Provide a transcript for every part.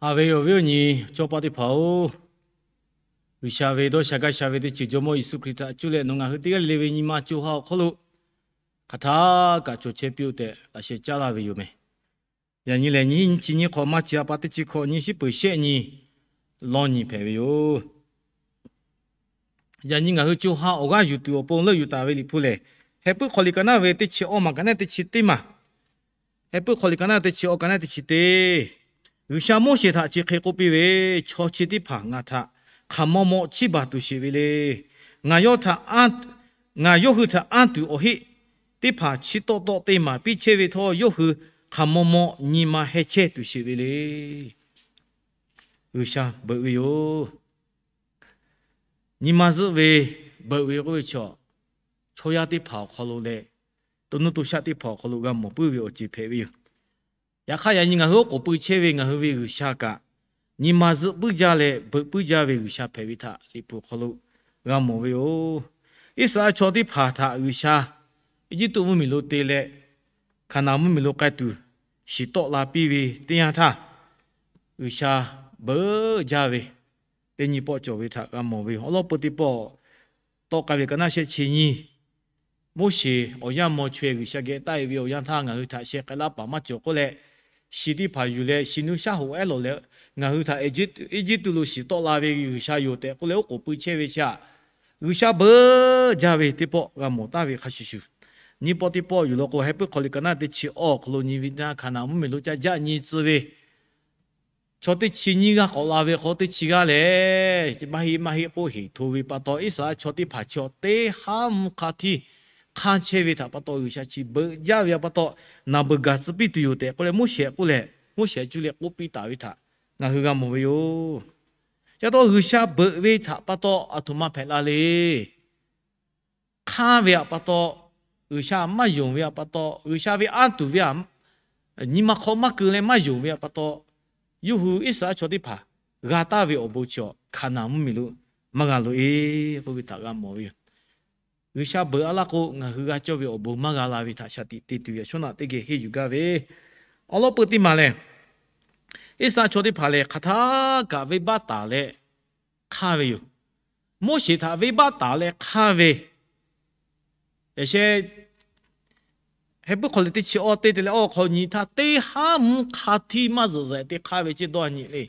Haꞈ ve awˬ viˉ awˬ nyi cawˇ paˆ teˇ hpaˍ-oˬ, G'uiˬsha ve dawˇ sha gaˇ sha ve teˇ ceuˬ Jawˇmawˇ Yeˍsuˆ Hkriꞈ htaꞈ cuˇ leh nawˬ ngaˬ hui teˇ g'aˇ le le ve nyi ma co ha awˬ hk'aw lo hk'aˬ htaˇ kaꞈ cawˬ chehˇ piˇ-oˆ tehꞈ laꞈ sheh caˉ laˇ ve yoˬ meh. Yaꞈ nyi lehˬ, nyiˇ hinˉ nyiˇ chi nyiˇ hk'awꞈ maˇ chi a pa teˇ chi hkawꞈ nyi shiˉ peuˬ shehˆ nyi lawˇ nyi hpehꞈ ve yoˬ. Yaꞈ nyi ngaˬ hui co ha awˬ g'aˇ yuˬ tuˬ awˬ pon leuˆ yuˬ taˍ ve Liꞈ hpu lehˬ, Heh puiˉ hk'aw liꞈ ka naˇ ve teˇ chi awˇ maˬ ka naˇ teˇ chi teˇ maˬ. Heh puiˉ hk'aw liꞈ ka naˇ teˇ chi awˇ ka naˇ teˇ chi teˇ. G'uiˬsha Moˉseˍ htaꞈ chi hk'e k'oˆ piˇ ve, Chaw chi teˇ hpaˍ ngaˬ htaꞈ hk'aˬ maw maw chiˇ baˬ tuˬ sheˍ ve le. Ngaˬ yawˇ htaꞈ anˇ, ngaˬ yawˇ hui htaꞈ anˇ tuˬ awˬ heˆ teˇ hpaˍ chi tawˆ tawˆ te maˍ piˇ chehˇ ve htawˇ, yawˇ hui hk'aˬ maw maw nyi ma heh chehˇ tuˬ sheˍ ve le. G'uiˬsha beuꞈ ve yoˬ. Nyi ma zuhˆ ve, beuꞈ ve k'oˆ ve chaw, chaw yaˇ teˇ hpaˍ awˬ hk'aw lo leh, to nuˇ to shaˆ teˇ hpaˍ awˬ hk'aw lo g'a mawˬ puiˉ ve awˬ ceuˬ hpehꞈ ve yoˬ. Yaꞈ hk'aˇ, yaꞈ nyi ngaˬ hui oˉ k'oˍ pui chehˇ ve ngaˬ hui ve G'uiˬsha kaꞈ, nyi ma zuhˆ puiˉ jaˇ leh beuꞈ puiˉ jaˇ ve G'uiˬsha hpehꞈ ve htaꞈ Liꞈ hpu awˬ hk'aw lo g'a mawˬ ve yoˬ. Iˉsaˍreˍlaˆ chaw teˇ hpaˍ htaꞈ G'uiˬsha Eˇjiˇtuꞈ mvuhˇmiˬ lo te leh, Hkaˍnanˍ mvuhˇmiˬ lo k'ai tuˬ shiˍ tawˆ la piˇ ve teˇ yanˇ htaˇ, G'uiˬsha beuꞈ jaˇ ve teˇ nyi pawˆ cawˬ ve htaꞈ g'a mawˬ ve yoˬ. Awˬ lawn peu teˇ pawˆ tawˆ k'ai ve ka naˇ shehˆ chi nyi, Moˉseˍ awˬ yanˇ maw chaweh G'uiˬsha geh taˆ-e ve awˬ yanˇ htaˇ ngaˬ hui htaꞈ sheh k'ai laˇ paˍ maˇ cawˬ k'oˆ leh, shi teˇ hpaˍ yuˬ leh shi nuˇ shaˉ hoꞈ ehˉ lawˬ leh, ngaˬ hui htaꞈ Eˇjiˇtuꞈ lo shiˍ tawˆ la ve G'uiˬsha yoˬ tehꞈ k'oˆ leh oˉ k'oˍ pui chehˇ ve chi aꞈ, G'uiˬsha beuꞈ jaˇ ve teˇ pawˆ g'a mawˬ taˍ ve hk'a shuˍ shuˍ, nyiˇ pawˆ teˇ pawˆ yuˬ law k'o, Heh puiˉ hk'aw liꞈ ka naˇ teˇ chi awˇ awˬ hk'aw lo nyi ve teˇ yanˇ, Hkaˍnanˍ mvuhˇmiˬ lo ca jaˆ nyi tcuh ve chaw teˇ chi nyiˇ g'aˇ k'awꞈ la ve hk'aw teˇ chi g'aˇ lehˬ, maˇ heˆ maˇ heˆ k'oˆ heˍ hto ve pa taw, Iˉsaˍreˍlaˆ chaw teˇ hpaˍ chi awˬ teˇ haˉ mvuhˇ hk'a htiˇ hk'anˇ chehˇ ve htaꞈ pa taw, G'uiˬsha chi beuꞈ jaˇ ve pa taw, naˬ beuˬ gaˬ tcuh piˇ tuˬ yoˬ tehꞈ k'oˆ leh, Moˉseˍ k'oˆ leh, Moˉseˍ cuˇ leh k'oˆ piˇ taˍ ve htaꞈ ngaˬ hui g'a mawˬ ve yoˬ. Ca taw G'uiˬsha beuꞈ ve htaꞈ pa taw aˬ htoꞈ ma hpehꞈ la le. Hk'anˇ ve htaꞈ pa taw, G'uiˬsha maˇ yonˍ ve htaꞈ pa taw, G'uiˬsha ve anˇ tuˬ ve htaꞈ nyi ma hk'aw maˇ keu leh maˇ yonˍ ve htaꞈ pa taw, yawˇ hui Iˉsaˍreˍlaˆ chaw teˇ hpaˍ g'a taˍ ve awˬ bon chi awˬ Hkaˍnanˍ mvuhˇmiˬ lo maˇ g'a loꞈ-e k'oˆ ve htaꞈ g'a mawˬ ve yoˬ. G'uiˬsha beuꞈ a laˇ k'o, ngaˬ hui g'a cawˇ ve awˬ bon maˇ g'a la ve htaꞈ shaˍ tiꞈ te tuˬ ve a shawˉ naꞈ teˇ geh henˇ yuˬ gaˇ ve. Awˬ lawn peu teˇ maˬ lehˬ, Iˉsaˍreˍlaˆ chaw teˇ hpaˍ lehˬ hk'aˬ htaˇ kaꞈ venˇbaˆ taˍ leh hk'anˇ ve yoˬ. Moˉseˍ htaꞈ venˇbaˆ taˍ leh hk'anˇ ve, sheh Heh puiˉ hk'aw liꞈ teˇ chi awˇ teˇ te leh awˇ hk'aw nyi htaˇ, teˇ haˉ mvuhˇ hk'a htiˇ maˇ zuhꞈ zaiˬ te hk'anˇ ve ceˇ dawˇ nyi le.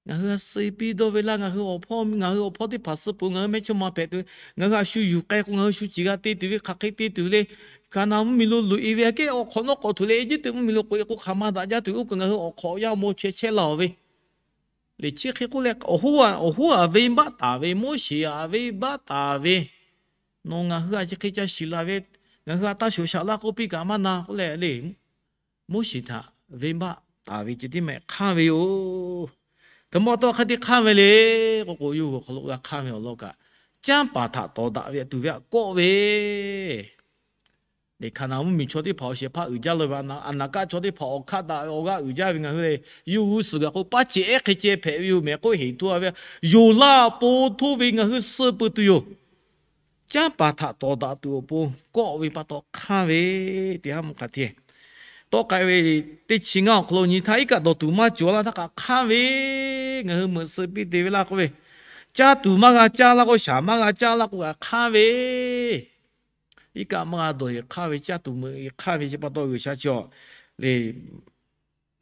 Ngaˬ hui a suh piˇ dawˇ ve laˇ, ngaˬ hui awˬ hpawˇ, ngaˬ hui awˬ hpawˇ teˇ hpaˍ suh peuˬ, ngaˬ hui mehˇchawˇma hpehꞈ tuˬ, ngaˬ hui a shu yuˬ k'ai k'o, ngaˬ hui shu ciˬ g'a te tuˬ ve hk'aˬ hk'e te tuˬ le. Hkaˍnanˍ mvuhˇmiˬ lo loꞈ-e ve aꞈ kehˉ awˬ hk'awꞈ nawˉ k'awꞈ tuˬ leh Eˇjiˇtuꞈ mvuhˇmiˬ lo k'oꞈ-e k'o, hk'aˬ ma daꞈ jaˇ tuˬ oˇ kaꞈ ngaˬ hui awˬ hk'awꞈ awˬ yanˇ maw chaweh chehˇ laˇ-oˬ ve le. Chi hk'e k'oˆ leh, awˬ hoˉ aꞈ venˇbaˆ taˍ ve, Moˉseˍ aꞈ venˇbaˆ taˍ ve, nawˬ ngaˬ hui a chi hk'e ca shiˍ laˬ ve, ngaˬ hui a taˇ shoˍ shaꞈ laˇ k'oˆ piˇ kaꞈ maˇ na k'oˆ leh le. Moˉseˍ htaꞈ venˇbaˆ taˍ ve ceh tiˉ mehˆ hk'anˇ ve yoˬ. Htaꞈ ma taw hk'e te hk'anˇ ve le k'oˆ k'o, yawˇ hui awˬ hk'aw lo g'a hk'anˇ ve awˬ lawn kaꞈ, canˇ paˍ htaꞈ tawˍ daꞈ ve tuˬ ve aꞈ kawˆ ve Hkaˍnanˍ mvuhˇmiˬ chaw teˇ hpaˍ awˬ shehˍ hpaˇ uiˍ jaˇ la ve, Aˍnaˍkaˆ chaw teˇ hpaˍ awˬ hk'aˆ daꞈ ve awˬ g'aˇ uiˍ jaˇ ve ngaˬ hui lehˬ, yawˇ g'uˇ suhˍ gaˬ k'o paˉ ceꞈ ehˉ hk'e ceh hpehꞈ ve yoˬ mehˍ k'oˆ heˍ hto-a ve, yonˍ laˇ awˬ pon htoˇ ve ngaˬ hui suh peuˬ tuˬ yoˬ. Canˇ paˍ htaꞈ tawˍ daꞈ tuˬ awˬ pon kawˆ ve pa taw hk'anˇ ve, teˇ haˉ mvuhˇ hk'a htiˇ tawˆ k'ai ve teˇ chi ngaˇ awˬ hk'aw lo nyi htaˇ, iˉ kaˆ dawˬ tuˬ maˇ cawˬ laˇ htaˇ kaꞈ hk'anˇ ve, ngaˬ hui meuꞈ suh piˇ te ve laˇ k'oˆ ve, caˇ tuˬ maˇ g'a caˇ laˇ k'o, shaˍ maˇ g'a caˇ laˇ k'o kaꞈ hk'anˇ ve, iˉ kaˆ maˇ g'a dawˬ-e hk'anˇ ve, caˇ tuˬ meuꞈ-e hk'anˇ ve chi pa taw G'uiˬsha chi awˬ le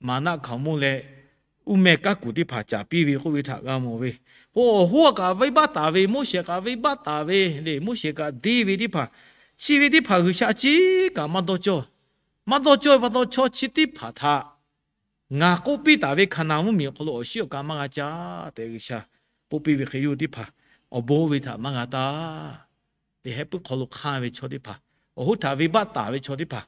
maˍnaˆ hkaoˍmonˇ leh uˉ mehˇ kaˉ kuˬ teˇ hpaˍ caˍ piˇ ve k'oˆ ve htaꞈ g'a mawˬ ve. K'o, awˬ hoˉ kaꞈ venˇbaˆ taˍ ve, Moˉseˍ kaꞈ venˇbaˆ taˍ ve le, Moˉseˍ kaꞈ deˇ ve teˇ hpaˍ, chi ve teˇ hpaˍ G'uiˬsha chiˉ kaꞈ maˇ dawˇ cawˇ. Maˇ dawˇ cawˇ ve pa taw, chaw chi teˇ hpaˍ htaꞈ ngaˬ k'oˆ piˇ taˍ ve Hkaˍnanˍ mvuhˇmiˬ awˬ hk'aw lo awˬ shiˉ awˬ ka maˇ g'a caˇ tehꞈ G'uiˬsha k'oˆ piˇ ve hk'e, yawˇ hui teˇ hpaˍ awˬ bon oˇ ve htaꞈ maˇ g'a taˇ. Teˇ hehˉ puiˉ hk'aw lo hk'anˇ ve chaw teˇ hpaˍ, awˬ hoˉ htaꞈ venˇbaˆ taˍ ve chaw teˇ hpaˍ,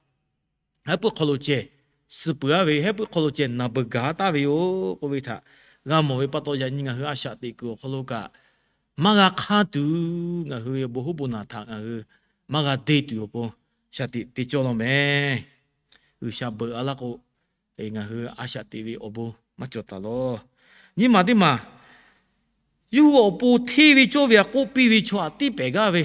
hehˉ puiˉ hk'aw lo ceh suh peuˬ-a ve, hehˉ puiˉ hk'aw lo ceh naˬ beuˬ gaˬ taˍ ve yoˬ k'oˆ ve htaꞈ g'a mawˬ ve pa taw, yaꞈ nyi ngaˬ hui a shaꞈ teꞈ kuiˬ awˬ hk'aw lo kaꞈ maˇ g'a hk'anˇ tuˬ, ngaˬ hui ve awˬ bon huˉ bon naˬ htaꞈ ngaˬ hui maˇ g'a deˇ tuˬ awˬ pon shaˍ tiꞈ te cawˇ law meh. G'uiˬsha beuꞈ a laˇ k'o, ngaˬ hui a shaꞈ teꞈ ve awˬ bon maˇ cawˬ taˍ law. Nyi maˬ teˇ maˬ, yawˇ hui awˬ pon hteˇ ve cawˇ ve aꞈ k'oˆ piˇ ve chaw aꞈ tiˉ pehˍ gaˇ ve,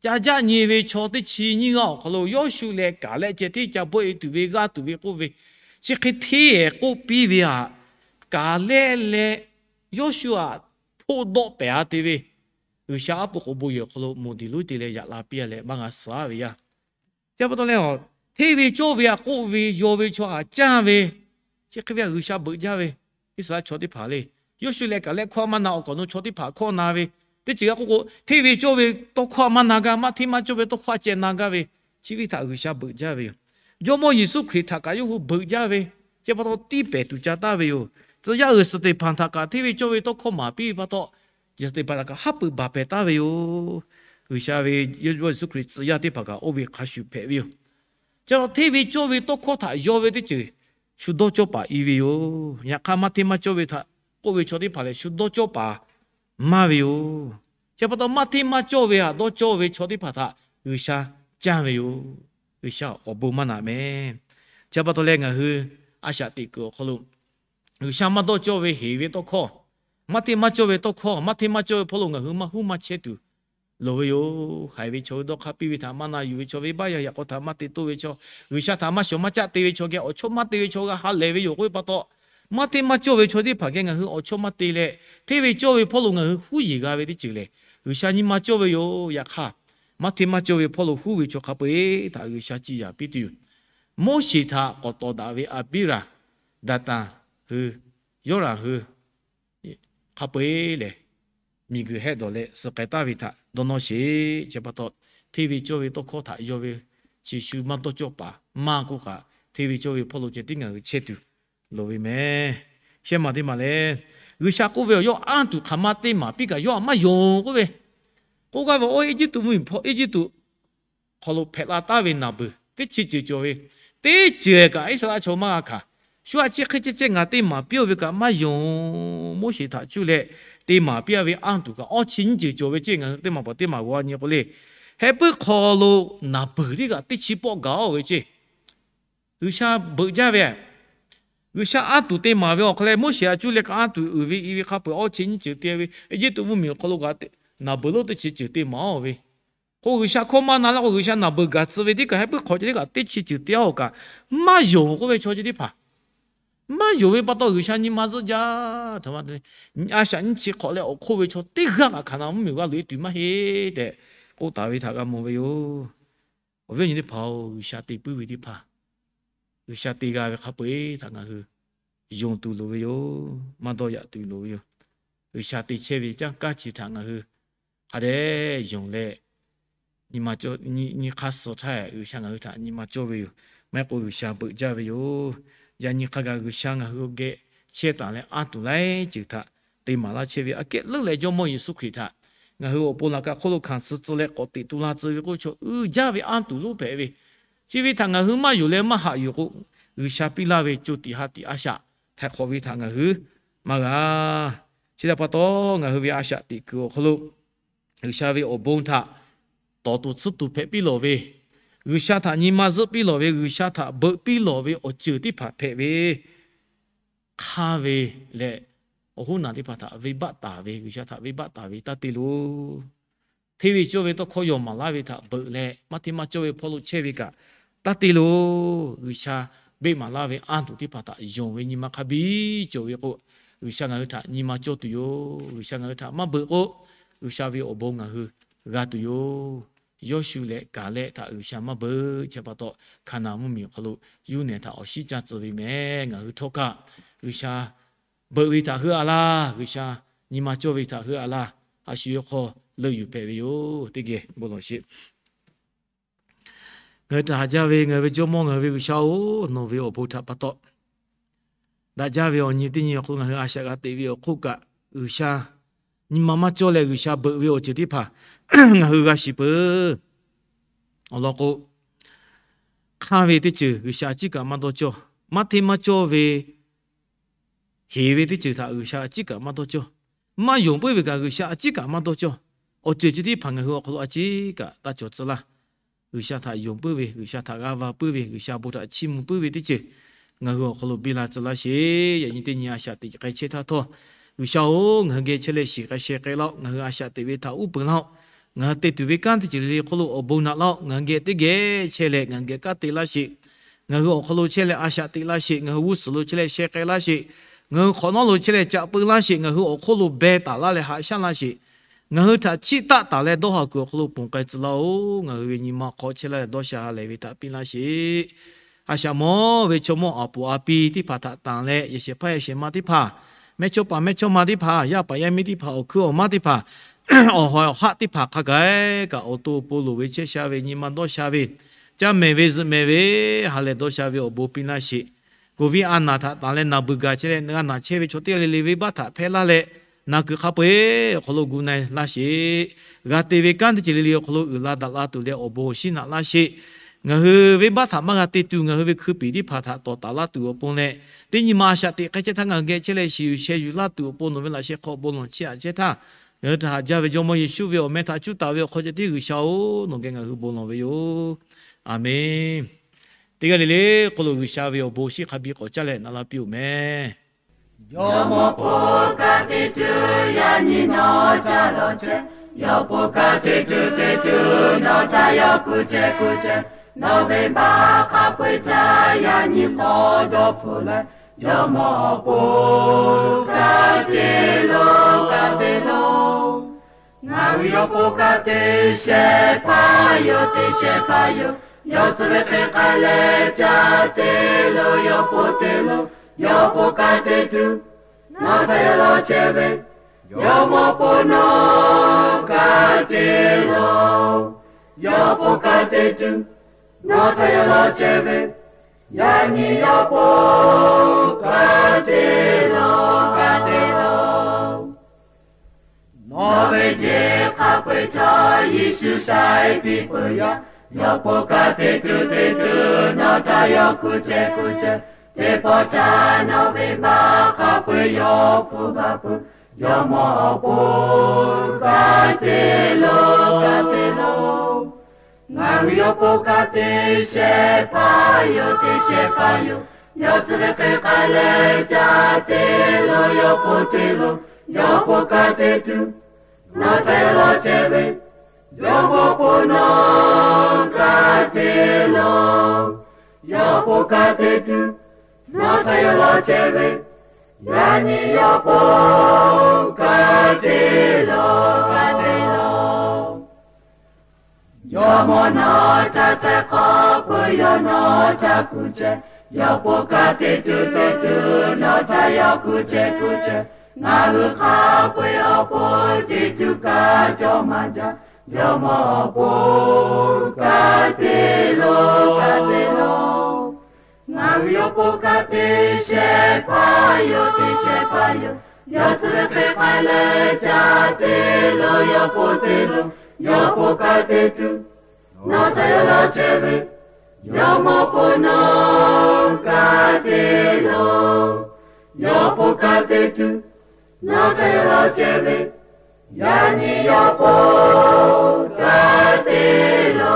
ca jaˆ nyi ve chaw teˇ chi nyiˇ g'aˇ awˬ hk'aw lo Yawˇshuˆ leh Kaˍlehˆ ceh tiˉ ca bawˆ-e tuˬ ve g'aˇ tuˬ ve k'oˆ ve, chi hk'e hteˇ-ehˍ k'oˆ piˇ ve htaꞈ Kaˍlehˆ leh Yawˇshuˆ-aꞈ hpoˆ dawˆ pehˍ-a te ve, G'uiˬsha aˉ pu k'oˍ bon yehˬ awˬ hk'aw lo moˍ diˬ lonˉ te leh yaꞈ la piˇ-a leh maˇ g'a suhˍ-a ve yaˇ. Chi pa taw leh, hteˇ ve cawˇ ve htaꞈ k'oˆ ve yaw ve chaw htaꞈ canˇ ve, chi hk'e ve htaꞈ G'uiˬsha beuꞈ jaˇ ve, Iˉsaˍreˍlaˆ chaw teˇ hpaˍ le. Yawˇshuˆ leh Kaˍlehˆ hkawˇ maˇ na awˬ kaꞈ nu chaw teˇ hpaˍ hkawˇ na ve, teˇ ceuˬ g'a k'oˆ k'o, hteˇ ve cawˇ ve tawˇ hkawˇ maˇ na gaˇ, maˇ hteˇ maˇ cawˇ ve tawˇ hkawˇ ceh na gaˇ ve, chi ve htaꞈ G'uiˬsha beuꞈ jaˇ ve yoˬ. Jawˇmawˇ Yeˍsuˆ Hkriꞈ htaꞈ kaꞈ yawˇ hui beuꞈ jaˇ ve, chi pa taw tiˇ pehˍ tuˬ ca taˍ ve yoˬ. Tcuh yaˇ uiˍ Steˍhpanˍ htaꞈ kaꞈ hteˇ ve cawˇ ve tawˇ hkawˇ maˍ piˇ ve pa taw, Steˍhpanˍ htaꞈ kaꞈ haˉ pui baˬ pehˍ taˍ ve yoˬ. G'uiˬsha ve Yeˍsuˆ Hkriꞈ tcuh yaˇ teˇ hpaˍ kaꞈ oˇ ve hk'a shuˍ hpehꞈ ve yoˬ. Chi pa taw hteˇ ve cawˇ ve tawˇ hkawˇ htaꞈ yaw ve teˇ ceuˬ shu dawˇ cawˇ paˍ i ve yoˬ. Yaꞈ hk'aˇ, maˇ hteˇ maˇ cawˇ ve htaꞈ k'oˆ ve chaw teˇ hpaˍ lehˬ, shu dawˇ cawˇ paˍ maˇ ve yoˬ. Chi pa taw maˇ hteˇ maˇ cawˇ ve htaꞈ dawˇ cawˇ ve chaw teˇ hpaˍ htaꞈ G'uiˬsha canˇ ve yoˬ. G'uiˬsha awˬ bon maˇ naꞈ mehˍ. Chi pa taw leh, ngaˬ hui a shaꞈ teꞈ kuiˬ awˬ hk'aw lo G'uiˬsha maˇ dawˇ cawˇ ve heˍ ve tawˇ hkawˇ, maˇ hteˇ maˇ cawˇ ve tawˇ hkawˇ, maˇ hteˇ maˇ cawˇ ve hpawˇ lo ngaˬ hui maˇ huˉ maˇ chehˇ tuˬ loˍ ve yoˬ. Haiˬ ve chaw hui dawˇ hk'aˇ piˇ ve htaꞈ maˇ na yuˬ ve chaw, venˇbaˆ yaˇ yaꞈ k'aw htaꞈ maˇ te toˇ ve chaw, G'uiˬsha htaꞈ maˇ shawˍ maˇ caˆ te ve chaw geh awˬ chawˇ maˇ te ve chaw g'a ha lehˬ ve yoˬ k'oˆ ve pa taw, maˇ hteˇ maˇ cawˇ ve chaw teˇ hpaˍ geh ngaˬ hui awˬ chawˇ maˇ te leh, hteˇ ve cawˇ ve hpawˇ lo ngaˬ hui huˉ yeˬ g'a ve teˇ ceuˬ lehˬ, G'uiˬsha nyi ma cawˇ ve yoˬ. Yaꞈ hk'aˇ, maˇ hteˇ maˇ cawˇ ve hpawˇ lo huˉ ve chaw hk'a peu-eˬ htaꞈ G'uiˬsha ciˇ yaˍ piˇ tuˬ yoˬ. Moˉseˍ htaꞈ k'awꞈ tawˍ daꞈ ve Aˍbiˇraˍdaˍtanˍ hui, Yawˇranˍ hui, hk'a peu-eˬ lehˬ, miˬguiˬ hehˆ dawˬ leh suh k'ai taˍ ve htaꞈ dawˇ nawˇ sheˍ. Chi pa taw, hteˇ ve cawˇ ve tawˇ hkawˇ htaꞈ yaw ve chi shu maˇ dawˇ cawˇ paˍ maˇ k'oˆ kaꞈ, hteˇ ve cawˇ ve hpawˇ lo ceh tiˉ ngaˬ hui chehˇ tuˬ loˍ ve mehˍ. Shehˆ maˬ teˇ maˬ lehˬ, G'uiˬsha k'oˆ ve awˬ yawˇ anˇ tuˬ hk'aˬ ma te maˍ piˇ kaꞈ yawˇ htaꞈ maˇ yonˍ k'oˆ ve, k'oˆ gaˇ ve, oˇ Eˇjiˇtuꞈ mvuhˇmiˬ hpawˇ Eˇjiˇtuꞈ hk'aw lo hpehꞈ la taˍ ve naˬ beuˬ teˇ chi ceuˬ cawˬ ve, teˇ ceuˬ kaꞈ Iˉsaˍreˍlaˆ chaw maˇ g'a hkanˍ. Shu htaꞈ chi hk'e ceh ceh ngaˬ te maˍ piˇ-oˬ ve kaꞈ maˇ yonˍ. Moˉseˍ htaꞈ cuˇ leh te maˍ piˇ-a ve anˇ tuˬ kaꞈ awˇ chi nyiˇ ceuˬ cawˬ ve ceˇ. Ngaˬ hui teˇ maˬ paˍ teˇ maˬ g'aw nyi k'o le, heh puiˉ hk'aw lo naˬ beuˬ teˇ kaꞈ teˇ chi pawˆ gaˬ-oˬ ve ceˇ. G'uiˬsha beuꞈ jaˇ ve, G'uiˬsha anˇ tuˬ te maˍ ve awˬ hk'aw leh Moˉseˍ htaꞈ cuˇ leh kaꞈ anˇ tuˬ uiˍ ve i ve hk'a peu-eˬ awˇ chi nyiˇ ceuˬ te ve, Eˇjiˇtuꞈ mvuhˇmiˬ awˬ hk'aw lo kaꞈ naˬ beuˬ lonˉ teˇ chi ceuˬ te maˍ-oˬ ve, k'o G'uiˬsha hkawˇ maˇ na la k'o, G'uiˬsha naˬ beuˬ gaˬ tcuh ve teˇ kaꞈ heh puiˉ hk'aw ceh teˇ kaꞈ teˇ chi ceuˬ te-a-oˬ kaꞈ, maˇ yonˍ k'oˆ ve chaw ceh teˇ hpaˍ maˇ yonˍ ve pa taw G'uiˬsha nyi ma zuhˆ jaˇ. A shaꞈ nyiˇ chi hk'awꞈ leh awˬ hk'oˆ ve chaw teˇ g'aˇ kaꞈ Hkaˍnanˍ mvuhˇmiˬ g'a loꞈ-e tuˬ maˇ heˆ tehꞈ k'oˆ taˍ ve htaꞈ g'a mawˬ ve yoˬ. Awˬ viˉ awˬ nyi teˇ hpaˍ-oˬ, G'uiˬsha te puiˉ ve teˇ hpaˍ, G'uiˬsha te g'a ve hk'a peu-eˬ htaꞈ ngaˬ hui yonˍ tuˬ loˍ ve yoˬ. Maˇ dawˇ yaꞈ tuˬ loˍ ve yoˬ. G'uiˬsha te chehˇ ve caˇ kaˇ chi htaꞈ ngaˬ hui hk'a dehꞈ yonˍ leh, nyi hk'aˇ suh htaˇ G'uiˬsha ngaˬ hui htaꞈ nyi ma cawˇ ve yoˬ. Maˇ heˆ k'o G'uiˬsha beuꞈ jaˇ ve yoˬ. Yaꞈ nyi hk'a gaˬ G'uiˬsha ngaˬ hui geh chehˇ taˍ leh anˇ tuˬ laiˉ ceuˬ htaꞈ te maˍ laˇ chehˇ ve aꞈ kehˉ leuˉ leh Jawˇmawˇ Yeˍsuˆ Hkriꞈ htaꞈ ngaˬ hui awˬ pon laꞈ ka hk'oˆ lo hkanˍ suh tcuh leh k'awꞈ teꞈ tu la tcuh ve k'oˆ ve chaw uiˍ jaˇ ve anˇ tuˬ lonˉ hpehꞈ ve, chi ve htaꞈ ngaˬ hui maˇ yonˍ leh maˇ haꞈ yuˬ k'o, G'uiˬsha piˇ laˇ ve co tiꞈ ha tiꞈ a shaꞈ htaiˍ hk'awꞈ ve htaꞈ ngaˬ hui maˇ g'a. Chi htaꞈ pa taw, ngaˬ hui ve a shaꞈ teꞈ kuiˬ awˬ hk'aw lo G'uiˬsha ve awˬ bon htaꞈ tawˍ tuˬ tsuhˇ tuˬ hpehꞈ piˇ lawˬ ve, G'uiˬsha htaꞈ nyi ma zuhˆ piˇ lawˬ ve, G'uiˬsha htaꞈ beuꞈ piˇ lawˬ ve awˬ ceuˬ teˇ hpaˍ hpehꞈ ve, hk'aˇ ve leh awˬ hoˉ naˬ teˇ hpaˍ htaꞈ venˇbaˆ taˍ ve, G'uiˬsha htaꞈ venˇbaˆ taˍ ve taˇ te loˬ. Hteˇ ve cawˇ ve tawˇ hkawˇ yaw maˍ laˇ ve htaꞈ beuꞈ leh, maˇ hteˇ maˇ cawˇ ve hpawˇ lo chehˇ ve kaꞈ taˇ te loˬ. G'uiˬsha beˆ maˍ laˇ ve anˇ tuˬ teˇ hpaˍ htaꞈ yonˍ ve nyi ma hk'a biˇ cawˬ ve k'o, G'uiˬsha ngaˬ hui htaꞈ nyi ma cawˇ tuˬ yoˬ. G'uiˬsha ngaˬ hui htaꞈ maˇ beuꞈ k'o, G'uiˬsha ve awˬ bon ngaˬ hui g'a tuˬ yoˬ. Yawˇshuˆ leh Kaˍlehˆ htaꞈ G'uiˬsha maˇ beuꞈ. Chi pa taw, Hkaˍnanˍ mvuhˇmiˬ awˬ hk'aw lo yuˇ nehˬ htaꞈ awˬ shiˉ caˇ tcuh ve mehˍ. Ngaˬ hui htawˇ kaꞈ G'uiˬsha beuꞈ ve htaꞈ heuˆ-a laˇ. G'uiˬsha nyi ma cawˇ ve htaꞈ heuˆ-a laˇ. A shu yawˇ hk'aw leuˆ yuˬ hpehꞈ ve yoˬ. Teˇ geh bon lawˬ sheˍ. Ngaˬ hui htaꞈ haꞈ jaˇ ve ngaˬ hui ve Jawˇmawˇ ngaˬ hui ve G'uiˬsha-oˬ, nawˬ ve awˬ bon htaꞈ pa taw daꞈ jaˇ ve awˬ nyi teˇ nyi awˬ hk'aw lo ngaˬ hui a shaꞈ g'a teꞈ ve awˬ hk'oˆ kaꞈ, G'uiˬsha nyi ma maˇ cawˇ leh G'uiˬsha beuꞈ ve awˬ ceuˬ teˇ hpaˍ ngaˬ hui g'a shiˍ peuˬ. Awˬ lawn k'o, hk'aˇ ve teˇ ceuˬ G'uiˬsha a ciˉ kaꞈ maˇ dawˇ cawˇ. Maˇ hteˇ maˇ cawˇ ve heˍ ve teˇ ceuˬ htaꞈ G'uiˬsha a ciˉ kaꞈ maˇ dawˇ cawˇ. Maˇ yonˍ puiˉ ve kaꞈ G'uiˬsha a ciˉ kaꞈ maˇ dawˇ cawˇ. Awˬ ceuˬ chi teˇ hpaˍ ngaˬ hui awˬ hk'aw lo a ciˉ kaꞈ taˇ cawˬ tcuh laˇ. G'uiˬsha htaꞈ yonˍ puiˉ ve, G'uiˬsha htaꞈ g'a va puiˉ ve, G'uiˬsha bon htaꞈ chiˇ mvuh puiˉ ve teˇ ceuˬ ngaˬ hui awˬ hk'aw lo biˇ la tcuh laˇ sheˍ. Yaꞈ nyi teˇ nyi a shaꞈ teꞈ k'ai chehˇ htaˇ htawˇ, G'uiˬsha-oˬ, ngaˬ hui geh chehˇ leh shiˍ k'ai sheh k'ai laˇ-oˆ. Ngaˬ hui a shaꞈ teꞈ ve htaꞈ uˉ peunˍ laˇ-oˆ. Ngaˬ hui te tuˬ ve kanˉ teˇ ceuˬ le le hk'oˆ lo awˬ bon naꞈ laˇ-oˆ. Ngaˬ hui geh teˇ geh chehˇ leh ngaˬ hui geh kanˉ te laˇ sheˍ. Ngaˬ hui awˬ hk'aw lo chehˇ leh a shaꞈ teꞈ laˇ sheˍ. Ngaˬ hui g'uˇ suhˍ lo chehˇ leh sheh k'ai laˇ sheˍ. Ngaˬ hui hk'awꞈ nawˉ lo chehˇ leh caꞈ peu laˇ sheˍ. Ngaˬ hui awˬ hk'oˆ lo beh taˍ laˇ leh haꞈ shaˉ laˇ sheˍ. Ngaˬ hui htaꞈ chiˇ taˆ taˍ leh dawˇ haˍ kuiˬ awˬ hk'aw lo ponˬ k'ai tcuh laˇ-oˬ. Ngaˬ hui ve nyi ma hk'aw chehˇ laˇ leh dawˇ sha ha lehˬ ve htaꞈ piˇ laˇ sheˍ. A shaꞈ mawˇ ve chaw mawˇ aˬ puˍ a pi teˇ hpaˍ htaꞈ tanˬ leh, yehˬ shehˍ hpaˇ yehˬ shehˍ ma teˇ hpaˍ, mehˇchawˇpaˍ mehˇchawˇma teˇ hpaˍ, yaˇ paˍ yaˇ miˇ teˇ hpaˍ, awˬ hkuiˉ awˬ maˇ teˇ hpaˍ, awˬ hawˬ awˬ haˆ teˇ hpaˍ hk'a gaˬ kaꞈ, awˬ to awˬ pon loˍ ve chehˇ sha ve nyi ma dawˇ sha ve, caˇ mehˍ ve zuhꞈ mehˍ ve ha lehˬ dawˇ sha ve awˬ bon piˇ laˇ sheˍ. Covid a naˬ htaꞈ tanˬ leh naˬ beuˬ gaˬ chehˇ leh g'a naˬ chehˇ ve chaw teˇ g'aˇ le le venˇbaˆ htaꞈ hpehˇ laˇ leh, naˬ kuiˬ hk'a peu-eˬ awˬ hk'aw lo gu na-e laˇ sheˍ. G'a te ve kanˉ teˇ ceuˬ le le awˬ hk'aw lo uiˍ la daꞈ la tuˬ leh awˬ bon awˬ shinˉ naꞈ laˇ sheˍ. Ngaˬ hui venˇbaˆ htaꞈ maˇ g'a te tuˬ, ngaˬ hui ve hkui piˍ teˇ hpaˍ htaꞈ tawˍ taˍ laˇ tuˬ awˬ pon leh, teˇ nyi ma a shaꞈ teꞈ hk'e chehˇ htaˇ ngaˬ hui geh chehˇ leh shiˍ yuˬ sheh yuˬ laˇ tuˬ awˬ pon nawˬ ve laꞈ sheh hk'aw bon lawˬ chiˇ aꞈ chehˇ htaˇ, ngaˬ hui htaꞈ haꞈ jaˇ ve Jawˇmawˇ Yeˍsuˆ ve awˬ meh htaꞈ cuˇ taˍ ve awˬ hk'aw ceh tiˉ G'uiˬsha-oˬ, nawˬ geh ngaˬ hui bon lawˬ ve yoˬ. Aˬmenˍ. Teˇ g'aˇ le le hk'aw lo G'uiˬsha ve awˬ bon shinˉ hk'a biˇ k'awꞈ caˇ leh naꞈ la piˇ-oˬ meh. Jawˇmawˇ po ka te tuˬ yaꞈ nyi nawˬ ca lawˬ chehˇ. Yawˇ po ka te tuˬ te tuˬ nawˬ htaꞈ yawˇ kuˬ chehˇ kuˬ chehˇ. Nawˬ venˇbaˆ hk'a peu-eˬ htaꞈ yaꞈ nyi hk'aw dawˇ hpfuhˆ leh, Jawˇmawˇ po ka te lo, ka te lo. Ngaˬ hui yawˇ po ka te shehˍ hpaˇ yoˬ, te shehˍ hpaˇ yoˬ. Yawˇ tcuh ve hk'e k'ai leh ca te lo, yawˇ po te lo, yawˇ po ka te tuˬ nawˬ htaꞈ yawˇ lawˬ chehˇ ve, Jawˇmawˇ po nawˬ ka te lo, yawˇ po ka te tuˬ nawˬ htaꞈ yawˇ lawˬ chehˇ ve, yaꞈ nyi yawˇ po ka te lo, ka te lo. Nawˬ ve jeˬ hk'a peu-eˬ chaw Yeˍsuˆ shaiˍ piˇ peuˬ yaˇ, yawˇ po ka te tuˬ te tuˬ nawˬ htaꞈ yawˇ kuˬ chehˇ kuˬ chehˇ. Teˇ pawˆ htaˇ nawˬ venˇbaˆ hk'a peu-eˬ yawˇ hpfuhˆ baˬ peuˬ, Jawˇmawˇ po ka te lo, ka te lo. Ngaˬ hui yawˇ po ka te shehˍ hpaˇ yoˬ, te shehˍ hpaˇ yoˬ. Yawˇ tcuh ve hk'e k'ai leh ca te lo, yawˇ po te lo, yawˇ po ka te tuˬ nawˬ htaꞈ yawˇ lawˬ chehˇ ve, Jawˇmawˇ po nawˬ ka te lo, yawˇ po ka te tuˬ nawˬ htaꞈ yawˇ lawˬ chehˇ ve, yaꞈ nyi yawˇ po ka te lo, ka te lo. Jawˇmawˇ nawˬ htaꞈ htaiˍ hk'awꞈ peuˬ, yawˇ nawˬ htaꞈ kuˬ chehˇ. Yawˇ po ka te tuˬ te tuˬ nawˬ htaꞈ yawˇ kuˬ chehˇ kuˬ chehˇ. Ngaˬ hui hk'a peu-eˬ awˬ pon te tuˬ kaꞈ cawˇ maˇ jaˇ. Jawˇmawˇ awˬ pon ka te lo, ka te lo. Ngaˬ hui yawˇ po ka te shehˍ hpaˇ yoˬ, te shehˍ hpaˇ yoˬ. Yawˇ tcuh ve hk'e k'ai leh ca te lo, yawˇ po te lo, yawˇ po ka te tuˬ nawˬ htaꞈ yawˇ lawˬ chehˇ ve, Jawˇmawˇ po nawˬ ka te lo, yawˇ po ka te tuˬ nawˬ htaꞈ yawˇ lawˬ chehˇ ve, yaꞈ nyi yawˇ po ka te lo.